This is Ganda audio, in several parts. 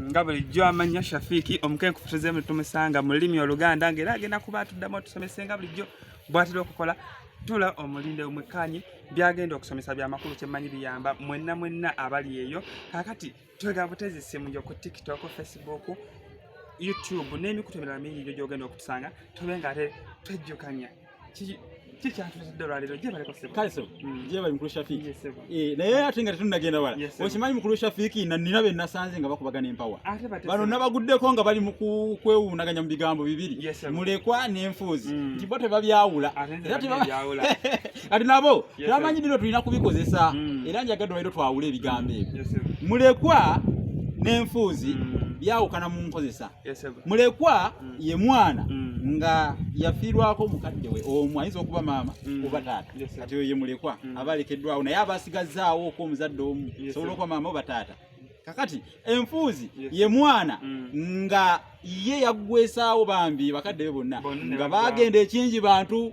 Nga bulijjo amannya Shafiiki omukenkufu, tuzeemu tumusanga mu lulimi Oluganda, ng'era agenda kuba atuddamu atusomese nga bulijjo bw'atera okukola. Tula omulinde, omwekkaanye byagenda okusomesa, byamakulu, kyemmanyi biyamba mwenna mwenna abali eyo. Kaakati twega butezi simu yo ku TikTok, Facebook, YouTube n'emikutu emirala mingi gyo gyogenda okutusanga, tube nga ate twejjukanya kikyatutidde olwaleero. Gyebaleko, ssebo. Kale sebo. Gyebali, mukulu Shafiiki. Naye ate nga tetunnagenda wala, okimanyi, mukulu Shafiiki, na nina be nasanze nga bakubagana empawa. Bano nabaguddeko nga bali mu kwewuunaganya mu bigambo bibiri, mulekwa n'enfuuzi, nti bo tebabyawula. Era kati nabo tebamanyi bino tulina kubikozesa. Era njagadde olwaliro twawule ebigambo ebyo. Mulekwa n'enfuuzi byawukana mu nkozesa. Mulekwa ye mwana nga yafiirwako mukadde we omu, ayinza okuba maama oba taata. Kati oyo ye mulekwa, aba alekeddwawo, naye aba asigazzaawo okwo omuzadde omu, sobola okuba maama oba taata. Kakati enfuuzi ye mwana nga ye yaggwesaawo bambi bakadde be bonna nga bagenda ekingi bantu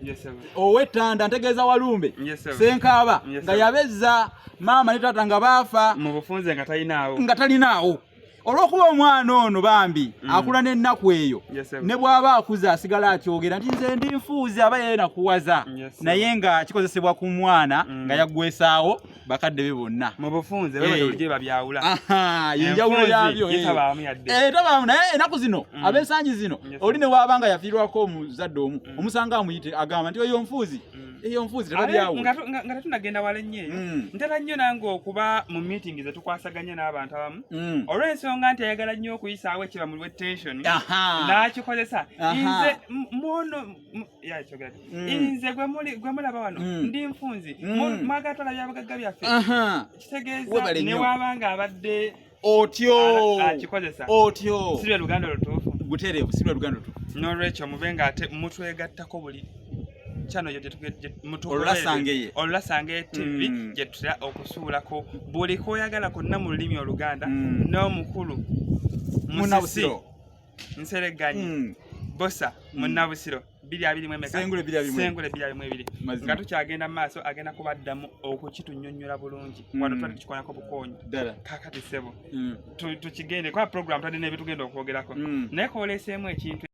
ow'ettanda, ntegeeza Walumbe Senkaaba, nga yabezza maama ne taata nga baafa. Mu bufunze nga talinaawo. Nga talinaawo. Olw'okuba omwana ono bambi akula n'ennaku eyo, ne bw'aba akuze asigala akyogera nti nze ndi nfuuzi, aba yenakuwaza. Naye nga kikozesebwa ku mwana nga yaggwesaawo bakadde be bonna. Mu bufunze gye babyawula. Yenjawulo yabyo tabaamu. Naye enaku zino, ab'ensangi zino, oli ne waaba nga yafiirwako omuzadde omu, omusanga amuyite agamba nti oyo nfuuzi, eyo nfuuzi, tebabyawula. Nga tetunagenda wala ennyo eyo, ntera nnyo nange okuba mu meeting zetukwasaganya n'abantu abamu, olw'ensonga nti ayagala nnyo okuyisaawo ekiba mu tension n'akikozesa. Nze mwono nze gwe mulaba wano ndi nfunzi, mwagala twala byabugagga byaffe. Kitegeeza ne waaba nga abadde otyo akikozesa. Otyo. Si lwe Luganda olutuufu? Butereevu, si lwe Luganda olutuufu. N'olwekyo mube nga ate mutwegattako buli channel yo Olulasangeye. Olulasangeye TV, gye tutera okusuulako buli koyagala konna mu lulimi Oluganda. N'omukulu Musisi Munnabusiro. Nsereganyi Bosa Munnabusiro 220 emeka? Sengule 222. Sengule 222. Mazima. Nga tukyagenda mu maaso, agenda kubaddamu okukitunnyonnyola bulungi. Wano twali tukikolako bukoonyi. Ddala. Kakati ssebo, tukigende kuba program twadde n'ebitugenda okwogerako, naye koleseemu ekintu.